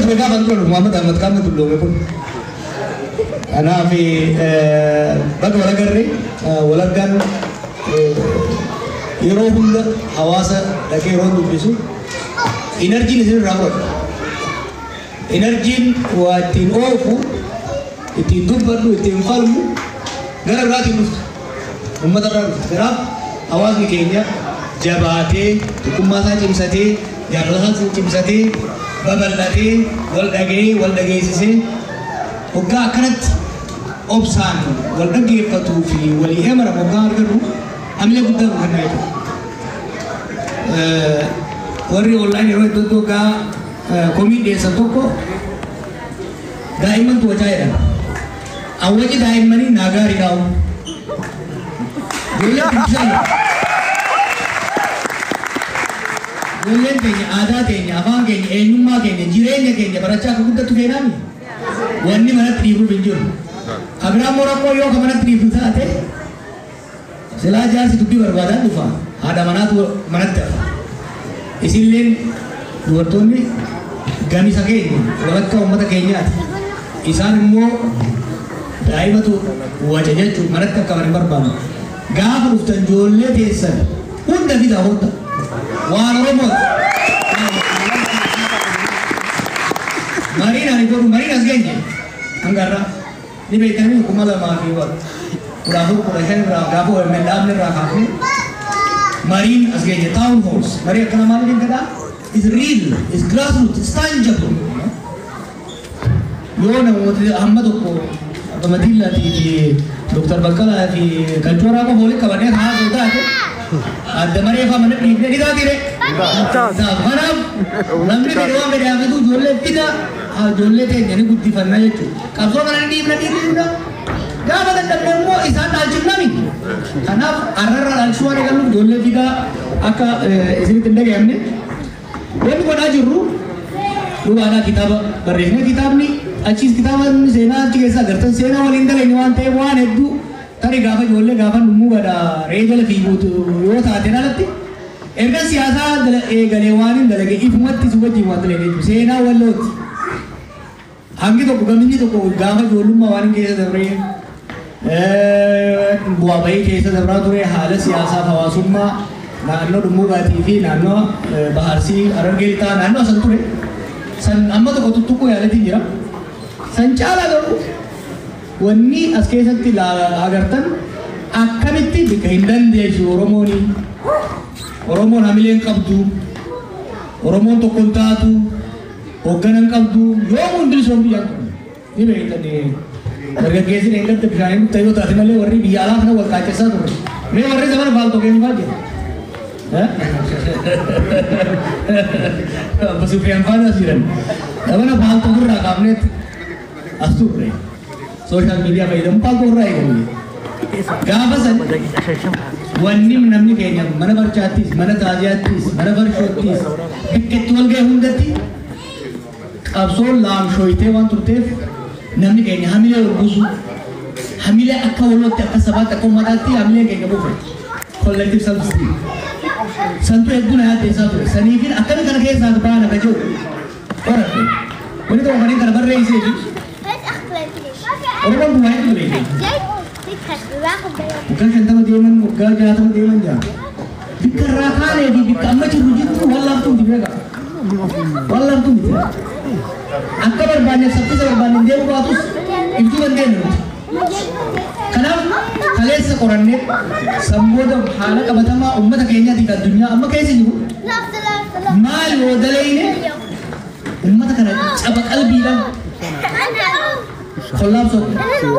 ture gaafa dura Muhammad Ahmad qaamni dulloome kun. Kanaaf baga wal agarre. Walaggaan yeroo hunda hawaasa dhaqee yeroo dubbisu inerjiin isin irraa fudhatu. Inerjiin waa ittiin oofu, ittiin dubbadhu, ittiin falmu gara biraatiin dhuftu. Uummata irraa dhuftu. Kanaaf hawaasni keenya jabaatee, tokkummaa isaa cimsatee, jaalala isaa cimsatee, babal'atee, wal dhaga'ee, wal dhageessisee waggaa akkanatti obsaan wal dhaggeeffatuu fi walii himaramu waggaa argannu hamilee guddaa nu kenna jechuudha. Warri online yeroo iddoo iddoo gaa komii dhiyeessan tokko daa'immantu wacaa jedhan. Awwaci daa'immanii naa gaarii dhaa'u. Ijoollee guddisaa. Ijoolleen keenya aadaa keenya, afaan keenya, eenyummaa keenya, jireenya keenya barachaa akka guddattu feenaami. Wanni manatti dhiibuuf hin jiru. Kabiraa immoo rakkoo yoo ka manatti dhiibdu taate silaa jaarsi dubbii barbaadan dhufa. Haadha manaatu manatti hafa. Isinleen dubartoonni gamisa keenya walakkaa uummata keenyaati. Isaan immoo daa'imatu waca jechuun manatti akka hin barbaanne. Gaafa dhuftan ijoollee teessan hunda fidaa hunda. Waan Oromooti. Mariin ani godhu mariin as geenye hanga irraa ni beektanii 2014, 15 irraa gaafa OMN dhaabne irraa kaafne mariin as geenye town halls marii akkana maaliif hin kadhaa is real, is grassroots, is tangible. Yoo namoota hamma tokko Abba Madiillaatii fi Dr. Baqqalaa fi Kalchooraa qofa walitti qabannee haasoo taate adda maree fa'aa mana dhiifnee ni taatire. Kanaaf namni fedhe waan fedhe haa fidu, ijoollee fida, ijoollee teenya ni guddifannaa jechuudha. Qabsoo kana ni dhiifna dhiifna. Gaafa dadhabne immoo isaan dhaalchifnami. Kanaaf arrarra dhaalchisuu waan eegalluuf ijoollee fidaa akka isinitti hin dhaga'amne. Wanni godhaa jirru dhugaadhaa kitaaba barreessine, kitaabni achiis kitaaba seenaa achi keessa agartan seenaa waliin dalagni waan ta'eef waan hedduu tarii gaafa ijoollee gaafa nummuu gada re'ee jala fiiguutu yoo taateen alatti erga siyaasaa eegalee waan hin dalage ifumatti si wajjin waan dalage jechuudha. Seenaa wallooti. Hangi tokko gaminni tokko gaafa ijoollummaa waan hin keessa dabree bu'aa bahii keessa dabraa ture haala siyaasaaf hawaasummaa naannoo Dhummuugaatii fi naannoo Baharsii Harargee Lixaa naannoo san ture. San amma tokko tuttuquu yaalatiin jira. San caalaa garuu wanni as keessatti agartan akkamitti bikka hin dandeessu Oromooni. Oromoon hamilee hin qabdu. Oromoon tokko hin taatu. Hoggana hin qabdu. Yoomuu hin bilisoomtu jedhu. Ni beektanii dargaggeessi dheengadda bishaan hin yoo taate malee warri biyya alaa kana wal qaacessaa ture. Mee warri zamana faaltoo keenya fa'aa jira. Abba Sufiyaan faana as jiran. Zamana faaltoo irraa kaafneet as turre. Social media fayyadamu faaltoo irraa eegalle. Gaafa san wanni namni keenya mana barchaattis, mana taaziyaattis, mana farshoottis, bakka itti wal ga'e hundatti qabsoon laamshooyitee waan turteef namni keenya hamilee wal buusu, hamilee akka walootti, akka sabaatti, akka uummataatti hamilee keenya buufe. Collective self esteem. Santu hedduu na yaaddeessaa ture. Saniifin akkami kana keessaa baana ka jiru qoradhe. Wanni tokko kanneen kana barreessee fi Oromoon duwwaa hedduu beekte. Waggaa 50 deeman, waggaa 60 deeman jira. Bikka irraa kaanee fi bikka amma jirru jirtu waan laaftuu miti beekaa. Waan laaftuu miti. Akka barbaanne saffisa barbaanne deemuu baatus ibsuu dandeenya nuti. Kanaaf kaleessa qorannee sammoota haala qabatamaa uummata keenyaatiif addunyaa amma keessa jiru maal yoo daleyne uummata kana caba qalbiidhaan collapse of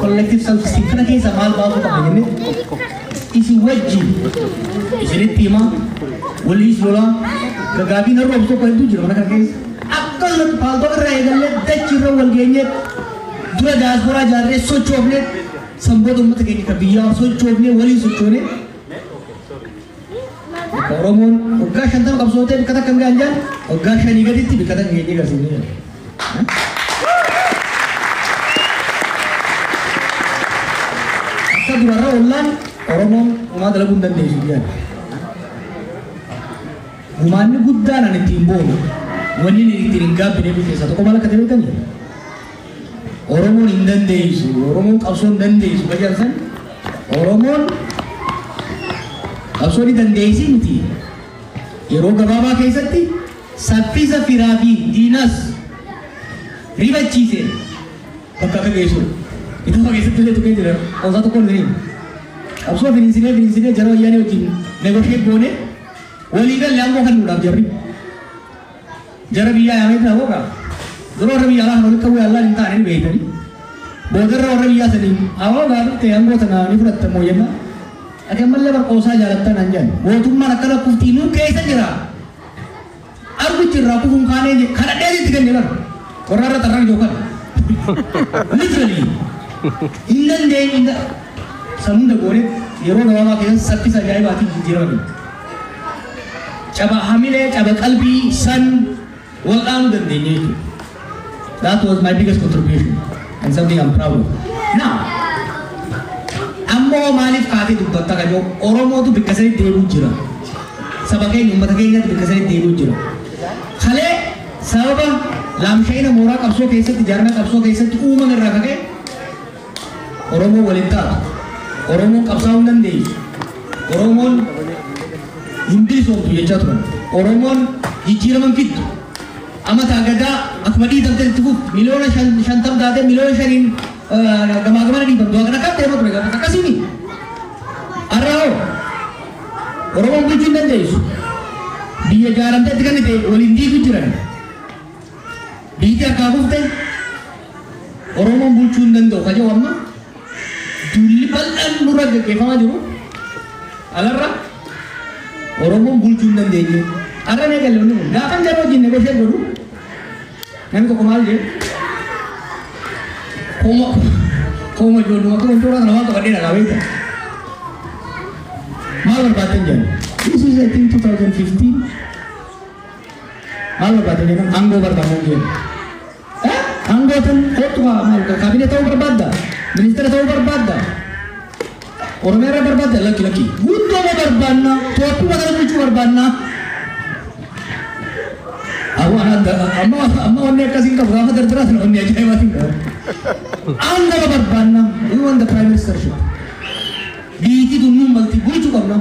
collective self esteem kana keessa maal baasuu qabna jennee isin wajjin isinitti himaa waliis lolaa gagaabii narra obsu tokko hedduu jira mana kana keessa. Akkasumatti paaltoo irraa eegallee dachi irra wal geenyee dura daasporaa ijaarree sochoofnee sanboota uummata keenya kan biyyaa sochoofnee waliin sochoonee bakka Oromoon waggaa 50 qabsootee bakka takka hin gahan jaan waggaa 5 gaditti bakka takka geenyee agarsiifnee jira. Akka durarra ollaan Oromoon homaa dalaguu hin dandeessu jedhan. Gumaanni guddaan ani ittiin boonu Wanni inni ittiin hin gaabbine keessaa tokko maal akka ta'e beektanii? Oromoon hin dandeessu, Oromoon qabsoo hin dandeessu kajan san Oromoon qabsoo ni dandeessi miti. Yeroo gabaabaa keessatti saffisa firaa fi diinas rifachiise bakka akka geessudha. Kitaaba keessatti illee tuqee jira. Qoosaa tokko hin jiru. Qabsoo finiinsinee finiinsinee jara wayyaanee wajjin negotiate goone walii galle aangoo kennuudhaaf jarri. Jara biyyaa yaamee jira hoogaa. Dura warra biyya alaa kan walitti qabuu yaallaan hin taane ni beektanii. Boodarra warra biyyaa saniin awoo gaafii ta'e aangoo tana ni fudhattamoo jenna. Ati ammallee barqoosaa jaalattan an jedhan. Mootummaan akkana kuftii nuu keessa jira. Argu jirraa kufuun kaanee kadhadhee itti kenne bara. Warra irra xarraa jiru kana. Literally. Hin dandeenye san hunda goone yeroo gabaabaa keessatti saffisa ajaa'ibaatiin jijjiirama. Caba hamilee, caba qalbii san wal'aanuu dandeenye jechuudha. That was my biggest contribution and something I'm proud of. Now, ammoo maaliif kaatee dubbatta kajoo Oromootu bikka sanitti deebi'u jira. Saba keenya uummata keenyatti bikka sanitti deebi'u jira. Kalee sababa laamsha'ina mooraa qabsoo keessatti jaarmaa qabsoo keessatti uumame irraa kaka'e Oromoo waliin taatu. Oromoon qabsaa'uu hin dandeessu. Oromoon hin bilisoomtu jechaa turan. Oromoon jijjiirama hin fiddu. Amata gadaa akkuma dhiitamte itti fufti. 50,000,000 taatee 5,000,000 gamaa gamana dhiibamtu. Akkana akka deema ture gaafa akkasii. Har'a hoo Oromoon bulchuu hin dandeessu. Biyya ijaaramtee itti kennite waliin diigu jiran. Biyyi harkaa kufte Oromoon bulchuu hin danda'u kajoo amma duulli bal'aan nurra gaggeeffamaa jiru alarra Oromoon bulchuu hin dandeenye. Har'a mee galle wanni kun gaafa jara wajjin negotiate godhu namni tokko maal jedhe kooma kooma ijoolluma akka wantoota kana waan qabadhee dhagaa beekta. Maal barbaaddan jedhan. This is, I think, 2015. Maal barbaaddan jedhan, aangoo barbaaddan jedhan. Aangoo tan kootu maal kaabinee ta'uu barbaadda? Ministeera ta'uu barbaadda? Oromiyaa irra barbaadda? Lakki lakki. Guutuu barbaanna, Itoophiyaa kana bulchuu barbaanna. Amma amma wanni akkasiin qabu gaafa dardaraa sana wanni ajaa'ibaatiin qabu. Aangoo barbaanna. We want the prime ministership. Biitii tun nuun malti bulchuu qabna.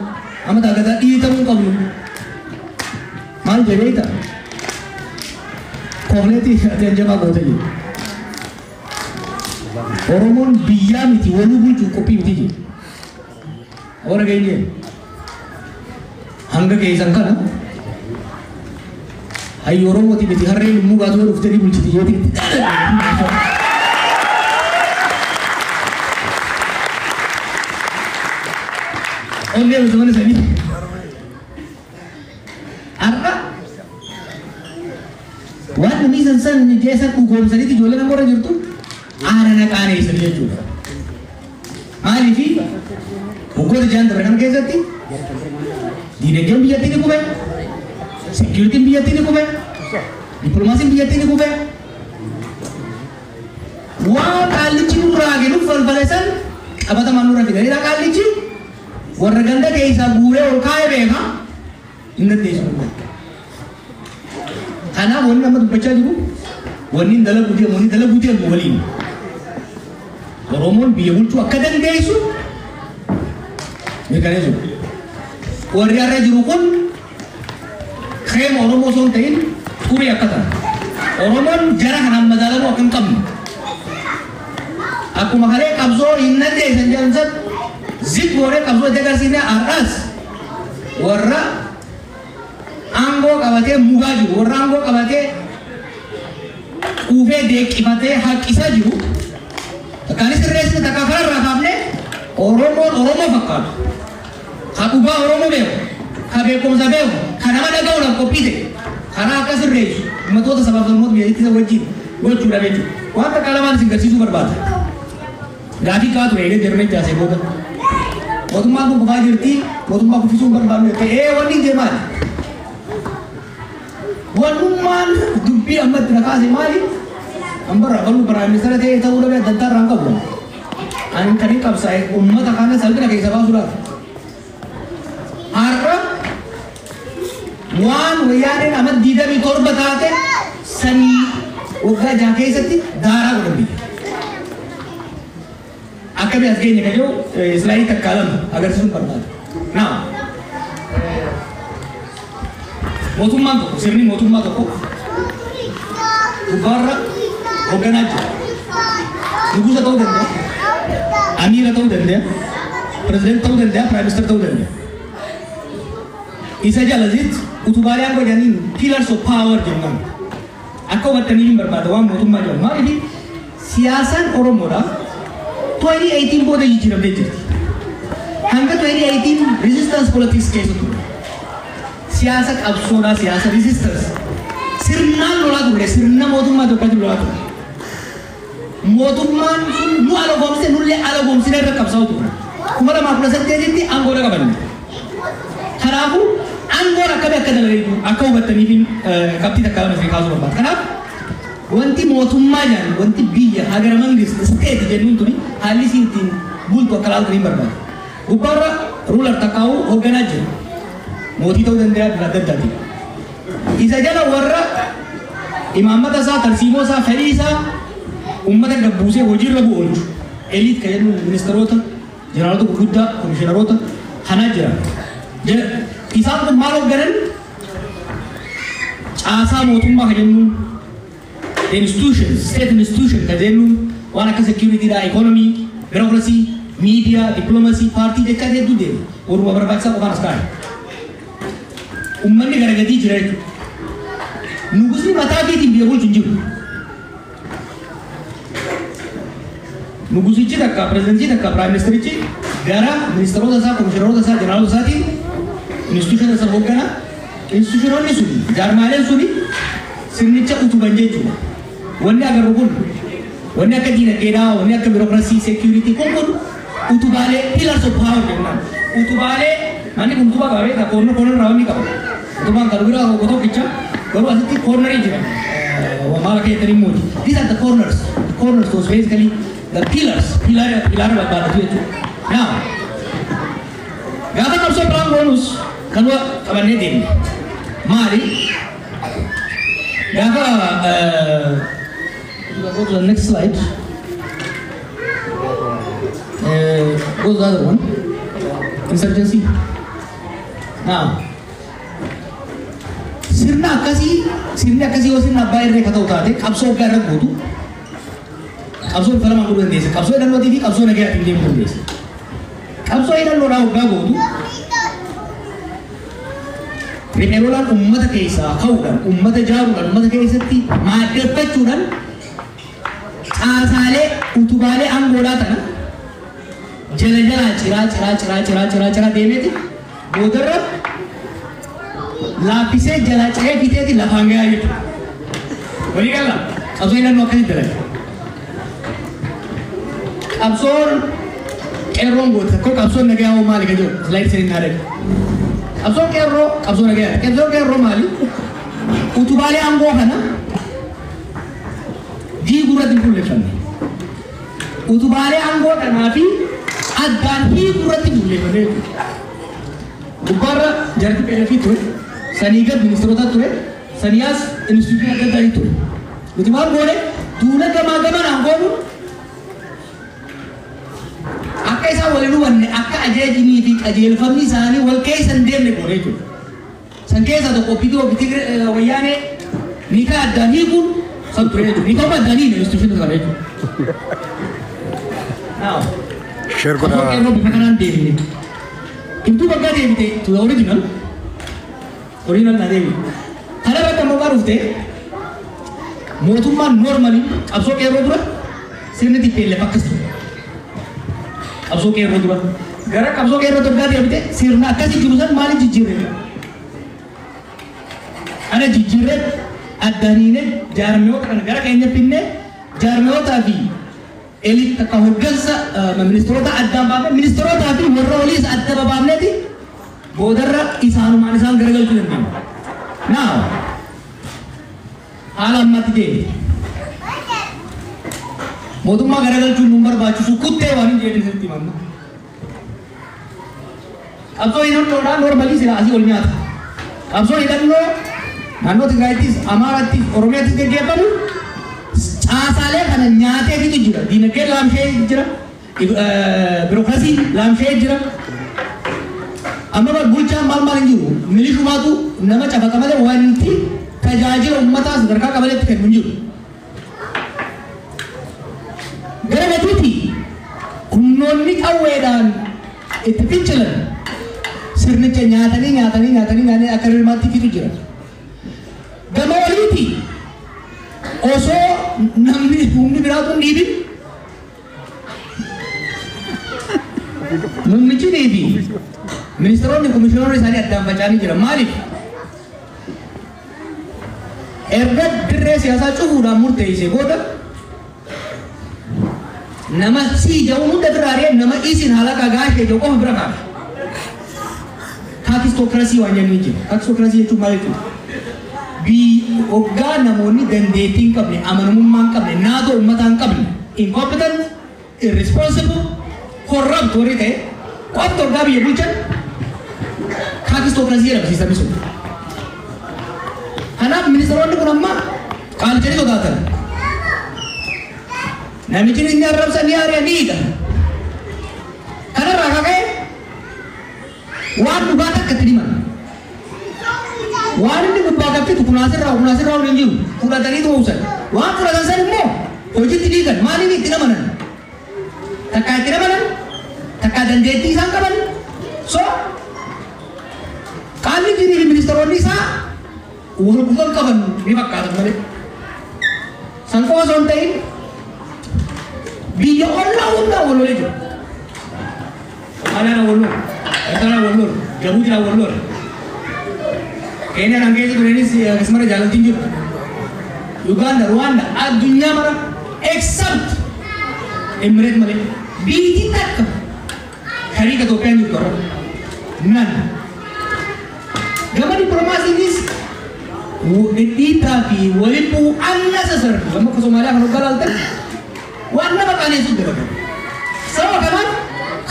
Amma taagataa dhiitamuu qabnu. Maal jedhee ta'a? Kofleetii ati jabaa goota jedhu. Oromoon biyyaa miti waluu bulchuuf qophii miti jedhu. Warra geenye hanga keessan kana hayyu Oromooti miti harreen lummuu baatu dhuftee ni bulchiti jeetii itti dhaadatu. Onnee mana sanii. Har'a waan namni san san jeesan dhugoomsaniiti ijoollee nama warra jirtu aana na qaaneessan jechuudha. Maaliifi waggoota jaan dabre kana keessatti diinagdeen biyyattii ni kube, security biyyattii ni kube, dippiloomaasiin biyyattii ni kube. Waan qaallichi nurraa kennuuf falfale san qabatamaan nurra fidanidha qaallichi warra ganda keessaa guuree ol kaa'ee beeka hin dandeessu. Kanaaf wanni amma dubbachaa jiru wanni dalaguu deemu wanni dalaguu deemu waliin Oromoon biyya bulchuu akka dandeessu mirkaneessu. Warri har'a jiru kun keema Oromoo osoo hin ta'in xurii akka ta'an. Oromoon jara kanaan madaalamuu akka hin qabne. Akkuma kalee qabsoo hin dandeessan jedhan san zig goonee qabsoo itti agarsiisne har'as warra aangoo qabatee mugaa jiru warra aangoo qabatee quufee deeqqifatee haqqisaa jiru takkaanis sirreessine takkaa kanarraa kaafne Oromoon Oromoo fakkaatu. Ka dhugaa Oromoo beeku, ka beekumsa beeku, ka nama dhaga'uudhaaf qophii ta'e karaa akka sirreessu uummattoota sabaaf sablammoota biyyattii wajjin gochuudha jechuudha. Waan takkaa lamaan isin garsiisuu barbaada. Gaafii kaa ture eegee jarmee jaasee booda. Mootummaan kun kufaa jirti, mootummaa kuffisuu hin barbaadnu jettee ee wanni hin jee maali? Wannummaan dubbii amma itti nakaase maali? Ambarra baluu prime minister ta'ee ta'uu dhabee adda addaa irraa hin qabu. Ani kan hin qabsaa'e uummata kana salphina keessa baasuudhaaf. Har'a Waan wayyaaneen amma 27 taate sanii waggaa 6 keessatti daaraa godhan biyya. Akkamii as geenye kan jiru slide takkaa lama agarsiisuun barbaada. Naa mootummaan tokko, sirni mootummaa tokko gubbaarra hoogganaa jira. Nugusa ta'uu danda'a, amiira ta'uu danda'a, pirezidaantii ta'uu danda'a, prime minister ta'uu danda'a. Isa jalazitti utubaalee aangoo jedhaniin pillars of power jennaan. Akka hubattanii hin barbaada waan mootummaa jedhamu. Maaliif siyaasaan Oromoodha 2018 booda jijjiiramtee jirti. Hanga 2018 resistance politics keessa ture. Siyaasa qabsoodhaa, siyaasa resistance. Sirnaan lolaa turre, sirna mootummaa Itoophiyaatiin lolaa turre. Mootummaan sun nu alagoomsite, nullee alagoomsine irra qabsaa'u turre. 2018tti aangoodha qabanne. Kanaafuu aangoon akkamii akka dalagu akka hubattaniif qabxii takka lama isin kaasuu barbaada. Kanaaf wanti mootummaa jedhan, wanti biyya ሀገረ መንግስት state jennuun tuni haalli isiin ittiin bultu akka laaltu hin barbaada. Gubbaarra ruler takkaa'uu hoogganaa jira. Mootii ta'uu danda'a bifa adda addaatiin. Isa jala warra imaammata isaa, tarsiimoo isaa, fedhii isaa uummata gabbuusee hojiirra bu'u oolchu. Elite kan jennuun ministeerota, jeneraalota gurguddaa, komishiinaroota kanaa jira. Isaan kun maal hoogganan? Caasaa mootummaa kan jennuun institutions, state institution kan jennuun waan akka security dha, economy, bureaucracy, media, diplomacy, paartii jechaa hedduu deema. Warruma barbaachisaa qofaan as kaa'e. Uummanni gara gadii jira jechuudha. Nugusni mataa ofiitiin biyya bulchu hin jiru. Nugusichi takka, pirezidantii takka, prime ministerichi gara ministeerota isaa, komishiinaroota isaa, jeneraalota isaatiin institution isa hooggana. Institutionoonni suni, jaarmaaleen suni sirnicha utuban jechuudha. Wanni agarru kun, wanni akka diinagdeedhaa, wanni akka bureaucracy, security kun utubaalee pillars of power jennaan. Utubaalee manni kun utubaa qaba beektaa, corner corner irraa wanni qaba. Utubaan kan biraa tokko tokkicha garuu asitti cornerii jira. Maal akka jettanii mooti. These are the corners. The corners was basically the pillars. Pillar pillar barbaadatu jechuudha. Now gaafa qabsoo biraan goonus kanuma qabannee deemne. Maali? Gaafa go to the next slide. Go to the other one. Insurgency. Now, sirna akkasii, sirni akkasii yoo sirna abbaa irree ka ta'u taate, qabsoo waggaa irra gootu qabsoo bifa lamaan godhuu dandeessa. Qabsoo hidhannootii fi qabsoo nagayaatiin deemuu dandeessa. Qabsoo hidhannoodhaa waggaa gootu riphee lolaan uummata keessaa ka'uudhaan, uummata ijaaruudhaan, uummata keessatti maaddeeffachuudhaan caasaalee utubaalee aangoodhaa tana jala jalaa ciraa ciraa ciraa ciraa ciraa ciraa deemeeti boodarra laaffisee jalaa ciree fixeeti lafaan gahaa jechuudha. Walii gala qabsoo hidhannoo akkasitti dalaga. Qabsoon qeerroon goote tokko qabsoon nagayaa hoo maali ka jiru slide sanii naa dhaqe. Qabsoon qeerroo qabsoo nagayaa. Qabsoon qeerroo maali? Utubaalee aangoo kana diiguu irratti hin fuulleffanne. Utubaalee aangoo kanaa fi addaan hiikuu irratti fuulleffanne jechuudha. Gubbaarra jarti PLF ture, sanii gad ministeerota ture, sanii as institution adda addaa ture. Nuti maal goone? Duula gamaa gamanaan goonu akka isaan waliin hubanne, akka ajeejinii fi qajeelfamni isaanii wal keessa hin deemne goone jechuudha. San keessaa tokko OPDO fi Wayyaanee nikaa addaan hiikuun san ture jechuudha. Nikaa addaan hiikne institution kana jechuudha. Now, Share qabsoo godhaa. qeerroo bifa kanaan deemne. Ibtuu bakka deebite to the original. Original na deebi. Kana irratti ammoo maal dhufte? Mootummaan normally qabsoo qeerroo dura sirni TPLF akkas ture. Qabsoo qeerroo dura. Gara qabsoo qeerroo tokkaa deebite sirna akkasii jiru san maaliif jijjiirre? Ana jijjiirree addaniine jaarmiyoota kana gara keenya finne, jaarmiyootaa fi elite takka hoggansa ministeerota addaan baafne, ministeerotaa fi warra oliis adda babaafneeti boodarra isaanumaan isaan garagalchuu dandeenya. Now haala ammaatti deebi. Mootummaa garagalchuun nun barbaachisu kuttee waan hin jedhin sitti himanna. Qabsoo hidhannoodhaan normally sila asii ol nyaata. Qabsoon hidhannoo naannoo Tigraayittis, Amaarattis, Oromiyaattis gaggeeffamu caasaalee kana nyaateetu jira. Diinagdeen laamshee jira. Birookiraasii laamshee jira. Amma bulchaan maal maal hin jiru. Milishumaatu nama cafaqa malee wanti tajaajila uummataa sadarkaa qabaleetti kennu hin jiru. Gara gadiitti humnoonni qawweedhaan itti fincilan sirnicha nyaatanii nyaatanii nyaatanii nyaatanii akka rirmaatti fitu jira. Gama oliiti osoo namni humni biraatu hin dhiibin muummichi fi ministeeronni komishiinoonni isaanii addaan faca'anii jira. Maaliif? Erga dirree siyaasaa cufuudhaan murteessee booda nama sii jedhu hunda bira ari'ee nama isin halaqa gaashee jedhu qofa bira kaa'e. Kaakistokiraasii waan jennu jira. Kaakistokiraasii jechuun maal jechuudha? Hoggaa namoonni dandeettii hin qabne, amanamummaa hin qabne, naatoo uummataa hin qabne, incompetent, irresponsible, corrupt warri ta'e qofti hoggaa biyya bulchan kaakistokiraasii jedhama siistamni sun. Kanaaf ministeeronni kun amma qaalichanii sodaatan. Namichi inni arrabsa ni ari'a ni hiika. Kanarraa kaka'e waan dhugaa takka itti himan. Waan inni gubbaa gaffitu kunaasirraa kunaasirraa hin jiru fudhatanii tuusan. Waan fudhatan san immoo hojiitti diigan maaliif itti amanan? Takkaa itti amanan, takkaa dandeettii isaan qaban. So qaalli jirii fi ministeeronni isaa wal gufan qaban ni fakkaatan malee. San qofa osoo hin ta'in biyya ollaa hundaa wal lolee jira. Somaaliyaadhaan wal lola, Eertiraadhaan wal lola, Jabuutiidhaan wal lola. Keeniyaan keessa turanis akkasumara jaalaltiin jiru. Uganda, Rwanda, addunyaa mara except Emirates malee biyyi takka shariika Itoophiyaan jirtu irra nan. Gama dippiloomaasiinis dhidhiittaa fi waliin bu'uu unnecessary gama akka Somaaliyaa kan hoggaa laaltan waan nama qaaneessuuf dabala. Sababa kanaan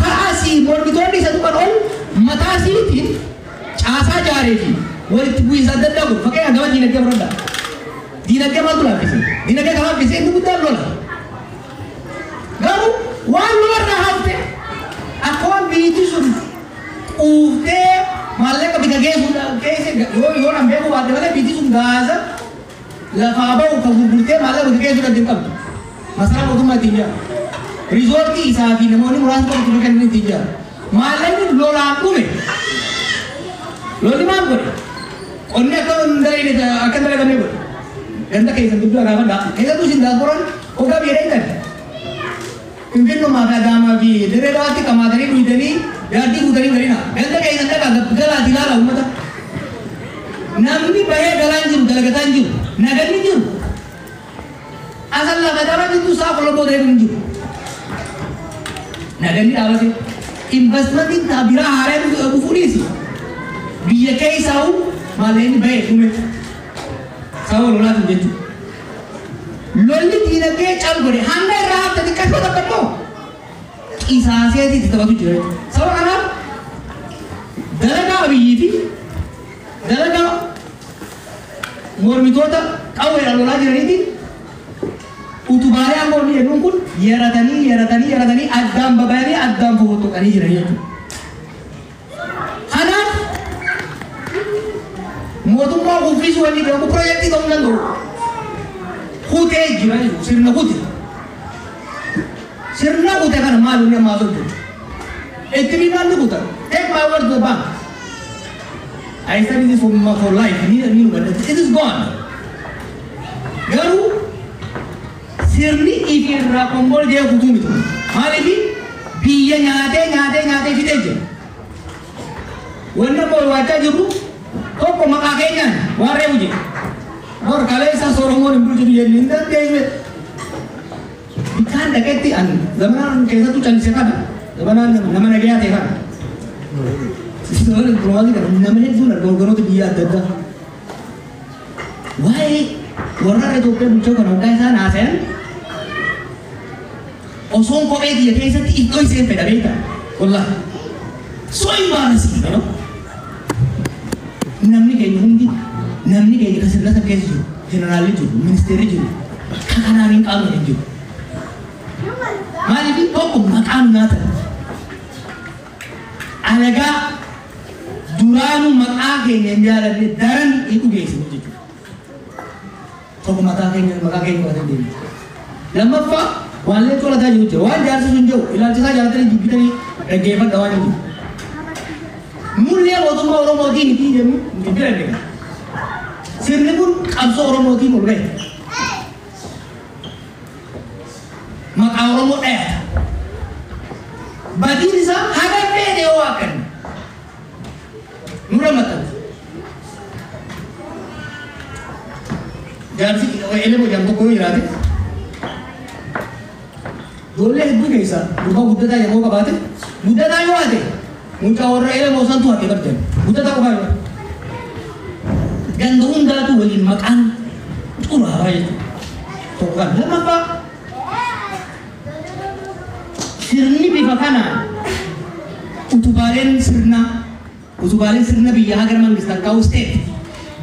kaasii mormitoonni isa tuqan ol mataa isiitiin caasaa jaaree fi walitti bu'iinsa adda addaa godhu. Fakkeenyaaf gama diinagdee fudhadhaa. Diinagdee maaltu laaffise? Diinagdee kan laaffise inni guddaan lola. Garuu waan lolarraa hafte akka waan biyyi sun quuftee maallaqa bika geessuudhaan keessa yoo nan beekuu baadde malee biyyi sun gaasa lafaa bahu kan gurgurtee maallaqa bika geessuudhaan hin qabdu. Masaraa mootummaa ittiin ijaaru. Riizoortii isaa fi namoonni muraasni qofa itti kennan ittiin ijaaru. Maallaqni lolaan dhume. Lolli maal godhe? Qonni akka hin dalagne akka hin dalagamne godhe. Ganda keessan dubbii gaafadhaa. Keessattuu isin diyaaspooraan hoggaa biyya dheeytan. Finfinnumaa fi Adaamaa fi Dirree Dawaatti qamaatanii dhuydanii daandii guutanii galina. Ganda keessan dhaqaa galaati ilaala uummata. Namni bahee galaa hin jiru, dalagataa hin jiru, naganni hin jiru. Asal lafa dara jirtu isaa qolobboo ta'e hin jiru. Naganni dhaabate. Investmentiin biraa haaraa dhufuu dhiisi. Biyya keessaa'u maallaqni bahee dhume. Sababa lolaatiin jechuudha. Lolli diinagdee cal godhe hanga irraa hafte xiqqashoo takka immoo qisaaseeti itti taphatu jira jechuudha. Sababa kanaaf dalagaa Abiyyii fi dalagaa mormitoota qawweedhaan lolaa jiraniitiin utubaalee aangoo inni jennuun kun yaratanii yaratanii yaratanii addaan babayanii addaan fofoxoqanii jiran jechuudha. Kanaaf mootummaa kuffisuu wanni jedhamu piroojeektii ta'uu hin danda'u. Kutee jira jechuudha sirna kute. Sirna kute kana maal inni ammaa tolchu? Itti miidhaan ni kuta. Take my word to the bank. I studied this for life. Ni ni it is gone. Garuu sirni ifi irraa kombol jee kutuu miti. Maaliif biyya nyaatee nyaatee nyaatee fixee jira. Wanni amma ol waachaa jirru tokko maqaa keenyaan waan reefu jedhe. Bor kaleessa Soromoon hin bulchitu jenne hin dandeenye. Bikkaan dhaqetti an zamanaan keessattuu callise kana zamanaan nama nagayaa ta'e kana. Zamana dippiloomaasii kana nama hedduun arga hogganoota biyya adda addaa. Waa'ee warra Itoophiyaa bulchoo kana hoggaa isaan haasayan osoon kophee kiyya keessatti iddoo iseen fedha beektaa? Wallahi. So embarrassing, you know? Namni keenya hundi namni keenya kan sirna san keessa jiru, jeneraalli jiru, ministeerri jiru, kan kanaan hin qaamne hin jiru. Maaliif tokko maqaan nyaatan. Alagaa duraanuu maqaa keenya hin jaalanne daran hin dhugeessinu jechuudha. Tokko mataa keenya maqaa keenya qabatee deemu. Lammaffaa waan leencoo lataa jiru jira. Waan jaarsi sun jiru ilaalchisaa jaalatanii jibbitanii dhaggeeffadha waan jiru. Mullee mootummaa Oromootiin itti jennu nuti bira hin Sirni kun qabsoo Oromootiin ol gahe. Maqaa Oromoo dhayata. Badiin isaa haga feene yoo akkanne nurra maxxansa. Jaarsi elemo jedhamu tokko yoo jiraate ijoollee hedduu keessaa gurbaa guddataa yeroo qabaate guddataa yoo haate mucaa warra elemoo santu hate barjan guddataa qofaa yoo ganda hundaatu waliin maqaan xuraawaa jechuudha. Tokko kan lammaffaa sirni bifa kanaan utubaaleen sirna utubaaleen sirna biyya hagar mangistan kaa'u state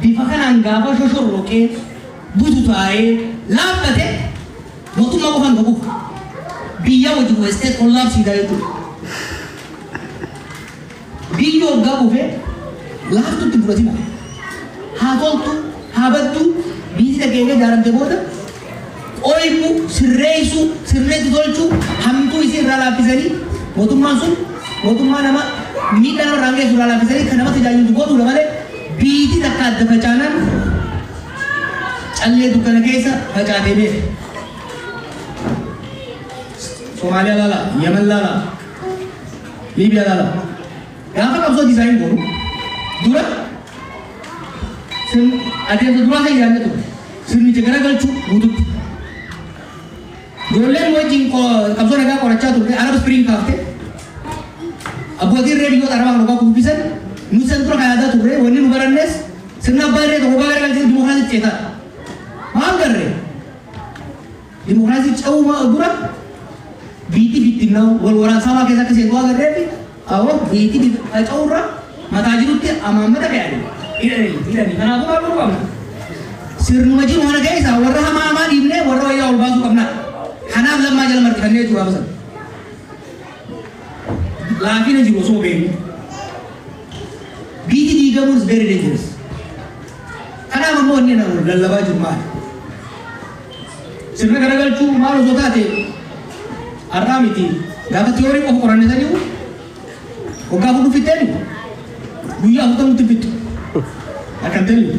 bifa kanaan gaafa shoshorroqee butu taa'ee laaffate mootummaa qofaan qabuuf biyya wajjin state collapse jechuudha. Biyyi waggaa kufee laaftutti fudhatina. Haa toltu, haa baddu, biyyi dhageenya ijaaramte booda qoybu, sirreessu, sirreetti tolchuu, hamtuu isii irraa laaffisanii mootummaan sun mootummaa nama miidhaa nama irraan geessu irraa laaffisanii kan nama tajaajilu godhuudha malee biyyi takka adda facaanaan callee dukkana keessa facaatee beeka. Somaaliyaa laala, Yemen laala, Liibiyaa laala. Gaafa qabsoo design godhu dura adeemsa duraa kan yaadne ture sirnicha garagalchuu guututti. Ijoolleen wajjin qabsoo nagaa qorachaa turte Arab Spring kaafte abbootiin reediyoota arabaa kan dhugaa kubbisan nu san dura kan yaadaa turre wanni nu barannes sirna abbaa irree tokko garagalchee dimokiraasii ceetaa. Maal garree dimokiraasii ce'uu dura biitti bittinnaa wal waraansaa keessa akka seentu agarreefi awwa biitti faca'uurra mataa jirutti amaammata fe'anii hidhanii hidhanii kanaafuu maal godhuu qabna sirnuma jiru kana keessa warra hamaa hamaa dhiibnee warra wayyaa ol baasuu qabna kanaaf lammaa jala marxifannee jechuudha gaafa sana laafina jiru osoo beeknu biitti diigamuun is very dangerous kanaaf ammoo inni nama lallabaa jiru maali sirna garagalchuu maal osoo taate har'aa miti gaafa tiyoorii qofa qoranne saniiru waggaa fudhu fixxeeni guyyaa 40tti fixxu. I can tell you.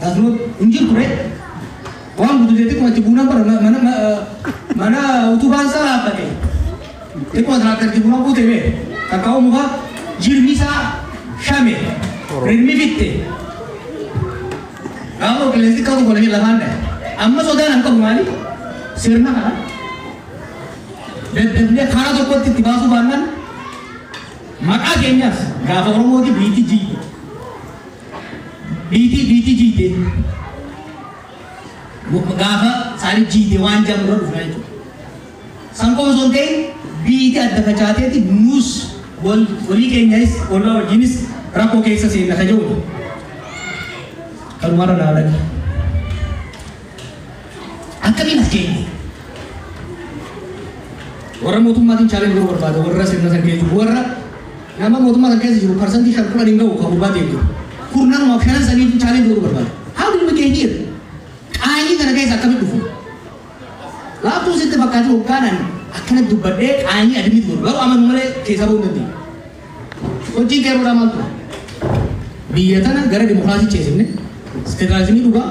That's not hin jirtu re. Waan guutuu xiqquma itti buunaan bara mana mana utubaan isaa dhaabbate. Xiqquma tiraaktar itti buunaan guute bee takkaa'u muka jirmi isaa shame rirmi fitte. Gaafa qilleensi xiqqaa tokko lafaan dhaye. Amma sodaan an qabu maali? Sirna kana daddafnee karaa tokkotti itti baasuu baannaan maqaa keenyaas gaafa Oromooti biitti jiite. Biitti biitti jiite. Gaafa isaanii jiite waan jedhamu irra dhufna jechuudha. San qofa osoo hin ta'in biitti adda facaateeti nus walii keenyas ollaa wajjinis rakkoo keessa seenna ka jedhudha. Kanumarra naa dhaqe. Akkamiin as geenye? Warra mootummaatiin challenge godhuu barbaada warra sirna san keessa jiru warra nama mootummaa san keessa jiru 5% 10% hin gahu kan gubbaa deemu jiru. Kurnanumaaf shanan saniif challenge godhuu barbaada. How did we get here? Qaanyii kana keessa akkamitti dhufu? Laaftuu sitti fakkaate hoggaanaan akkana dubbadhee qaanyii admit godhu garuu amanu malee keessa bahuu hin dandeenye. Hojiin qeerroodhaa maal ture? Biyya tana gara dimokiraasii ceesifne federaalizimii dhugaa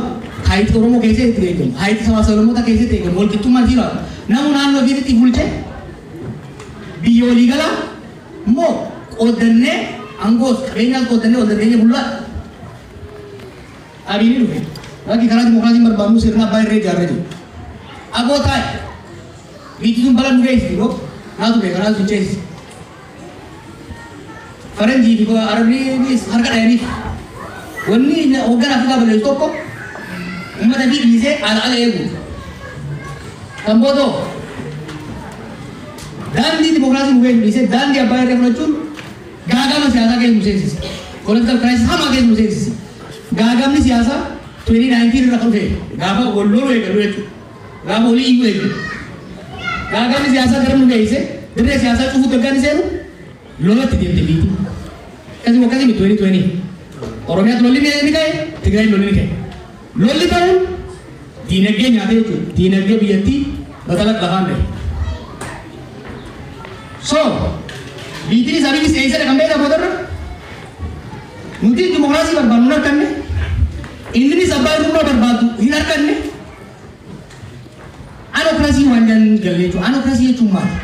haayitii Oromoo keessatti eegamu haayitii sabaa sablammoota keessatti eegamu walqixxummaan jiraatu namu naannoo ofiitti bulchee biyya waliigalaa immoo qoodannee aangoos qabeenyaas qoodannee wal dandeenye bullaa. Abiin dhufe bakki karaa dimokiraasiin barbaadnu sirna abbaa irree ijaarree jiru. Aboo taa'e biyyi sun bala nu geessiti yoo naatu beeka naatu sun ceesisi. Faranjii fi Arabnis harka dhayaniif wanni hoogganaa Afrikaa balleessu tokko uummata fi dhiisee ala ala eegu. Kan boodoo daandii dimokiraasii nu geessu dhiisee daandii abbaa irree fudhachuun gaagama siyaasaa keessa nu seensisa. Political crisis hamaa keessa nu seensise. Gaagamni siyaasaa 2019 irra dhufe gaafa wal loluu eegalu jechuudha. Gaafa walii iyyuu eegalu. Gaagamni siyaasaa gara nu geesse dirree siyaasaa cufuu gaggaan seenu lolatti deemte biiti. Akkasuma akkasii 2020. Oromiyaatti lolli ni ka'e, Tigraay lolli ni ka'e. Lolli ta'uun diinagdee nyaatee jechuudha. Diinagdee biyyattii batala lafaan dhahe. So, biittiin isaa biyyi seensada kan beekamu boodarra nuti dimokiraasii barbaadnu hin arganne, inninis abbaa irrummaa barbaadu hin arganne. Anocracy waan jedhan galle jechuudha. Anocracy jechuun maali?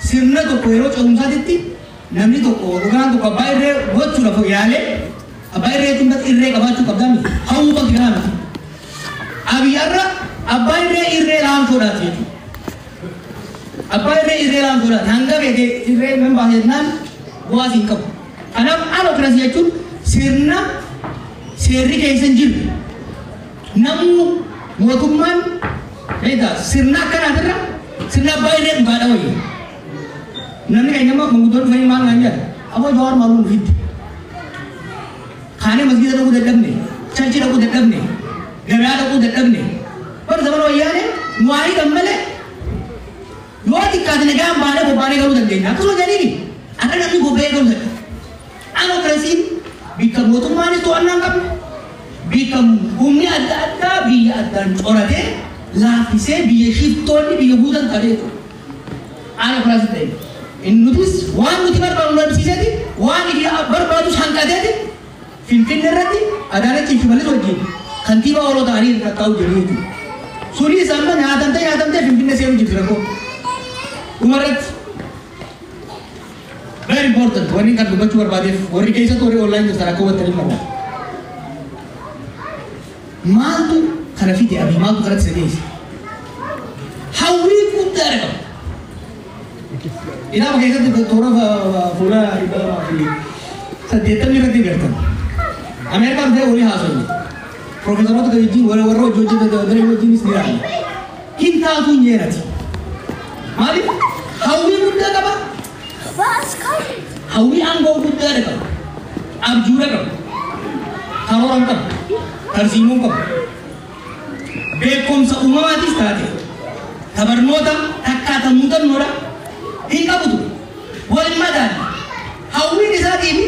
Sirna tokko yeroo ce'umsaatitti namni tokko dhugaan tokko abbaa irree gochuudhaaf yaalee abbaa irree jechuun irree qabaachuu qabdaa miti. Hawwuu qabdi kanaa miti. Abiyyarra abbaa irree irree laamtoodhaati jechuudha. Abbaa irree irree laamtoodhaati. Hanga beekee irree nan baase jennaan bu'aas hin qabu. Kanaaf anocracy jechuun sirna seerri keessa hin jirre. Namuu mootummaan beektaa sirna akkanaatirra sirna abbaa irree dhugaadha wayya. Namni keenya amma manguddoon dhufanii maal naan jedhan aboo Jawaar maaluu nu fidde. Kaanee masgiida dhaquu dadhabne, church dhaquu dadhabne, gabaa dhaquu dadhabne. Bara zamana wayyaane nu waa hidhan malee yoo xiqqaate nagaan baanee bobbaanee galuu dandeenya. Akkasuma jedhanii akka namni bobba'ee galuu dadhabe. Anocracyn bikka mootummaanis to'annaa hin qabne, bikka humni adda addaa biyya addaan coratee laaffisee biyya shiftoonni biyya guutan ta'ee jechuudha. Anocracy ta'e. Nutis waan nuti barbaadu nu dhabsiiseeti, waan ifi barbaadus hanqateeti Finfinnee irratti Adaanachii fi Shimallis wajjin kantiibaa oloo ta'anii tattaa'u jiru jechuudha. Sunis amma nyaatamtee nyaatamtee Finfinnee seenuu jirti rakkoo. Dhumarratti very important wanni kan dubbachuu barbaadeef warri keessatti warri online jirtan akka hubattaniif barbaada. Maaltu kana fide Abiy maaltu kanatti isa geesse? Hawwii guddaa qaba. Kitaaba keessatti toora fuula 280 irratti gartan. Ameerikaan ta'e walii haasofne. Profeesaroota wajjin warra hojii hojjetan daree wajjinis ni ilaalla. Hin taatu hin jeenati. Maaliif? Hawwii guddaa qaba. Hawwii aangoo guddaa qaba. Abjuudha qaba. Karoora hin qabu. Tarsiimuu hin qabu. Beekumsa uumamaatis taate tabarnoota takkaata muuxannoodha hin qabutu. Wal madaali. Hawwiin isaatii fi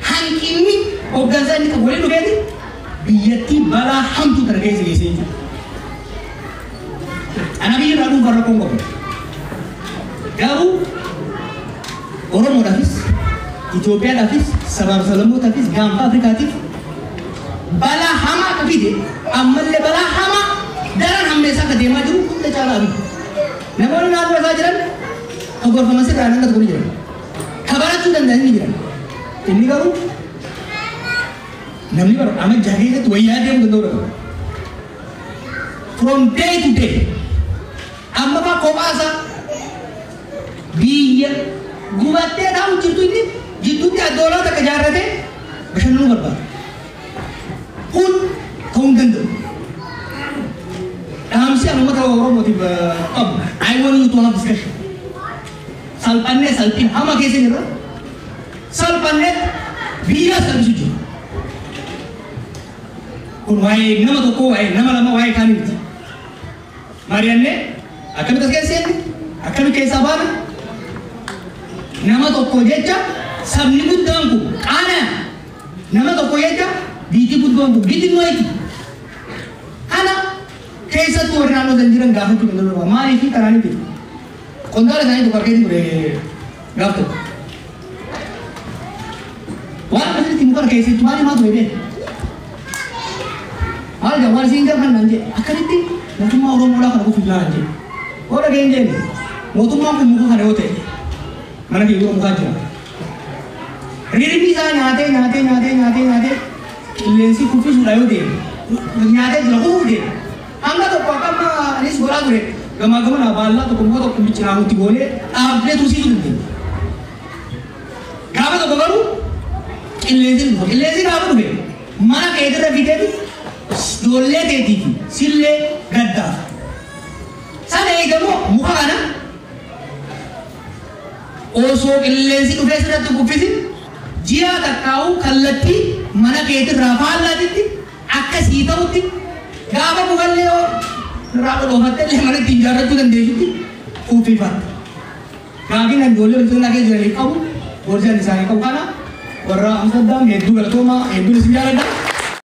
hanqinni hooggansaa inni qabu waliin dhufeeti biyyattii balaa hamtuu kana keessa geessee jechuudha. Ana biyya irraa dhuunfaa rakkoo hin qabu. Garuu Oromoodhaafis, Itoophiyaadhaafis, sabaaf sablammootaafis, gaanfa Afrikaatiif balaa hamaa akka fide ammallee balaa hamaa daran hammeessaa akka deemaa jiru hunda caalaa Abiy. Namoonni naannoo isaa jiran kan gorfaman sirraa hanga tokko ni jiran. Ka barachuu danda'an ni jiran. Inni garuu namni bara amma jaha keessatti wayyaa deemuu danda'u dha. From day to day amma faa kophaa isaa biyya gubattee taa'u jirtu inni jidduutti addoolaa takka jaarratee bashannanuu barbaada. Kun ta'uu hin danda'u. Dhaamsi ani uummata Oromootiif qabu. I want you to have discussion. Salphannee salphina hama keessa jirra. Salphannee biyya salphisu jiru. Kun waa'ee nama tokkoo waa'ee nama lama waa'ee kaanii miti. Mari'annee akkamitti as keessa seenne akkamitti keessaa baana nama tokko jecha sabni guddaan kun qaana nama tokko jecha biitii guddoon kun gidinnoo. Kana keessattuu warri naannoo san jiran gaafachuu danda'u. Maaliif karaa ni jiru? Qondaala isaanii tokko harkeetti ture gaaf tokko. Waan akkasitti muka keessatti maal himaa ture beeku? Maal jedha waan isiin gaafan naan jedhe akkamitti mootummaa Oromoodhaa kana kufuuf naan jedhe. Warra ga'een jenne mootummaan kun muka kana yoo ta'e mana kee dura mukaa jira. Rirmi isaa nyaatee nyaatee nyaatee nyaatee nyaatee qilleensi kuffisuudha yoo deeme nyaatee jira kufuuf deema. Hanga tokko akka amma anis godhaa ture gamaa gamana baallaa tokko muka tokko miccinaamutti goonee dhaabnee tursiisuu dandeenya. Gaafa tokko garuu qilleensi dhufa. Qilleensi gaafa dhufe mana keetirra fideeti ijoollee keetii fi sillee gaddaaf. Sana eegamoo muka kana osoo qilleensi dhufee sirratti kuffisin Ji'a takkaa'uu kallattii mana keetirraa faallaatitti akka sii ta'utti gaafa bukallee yoo irraa dhodhoofatte illee mana ittiin ijaarrachuu dandeessutti uwwifatta. Gaafiin kan ijoollee bilchiginaa keessa jiraniif qabu, gorsi ani isaanii qabu kana. Warra Amsterdam, hedduu galatoomaa, hedduun isin jaaladha.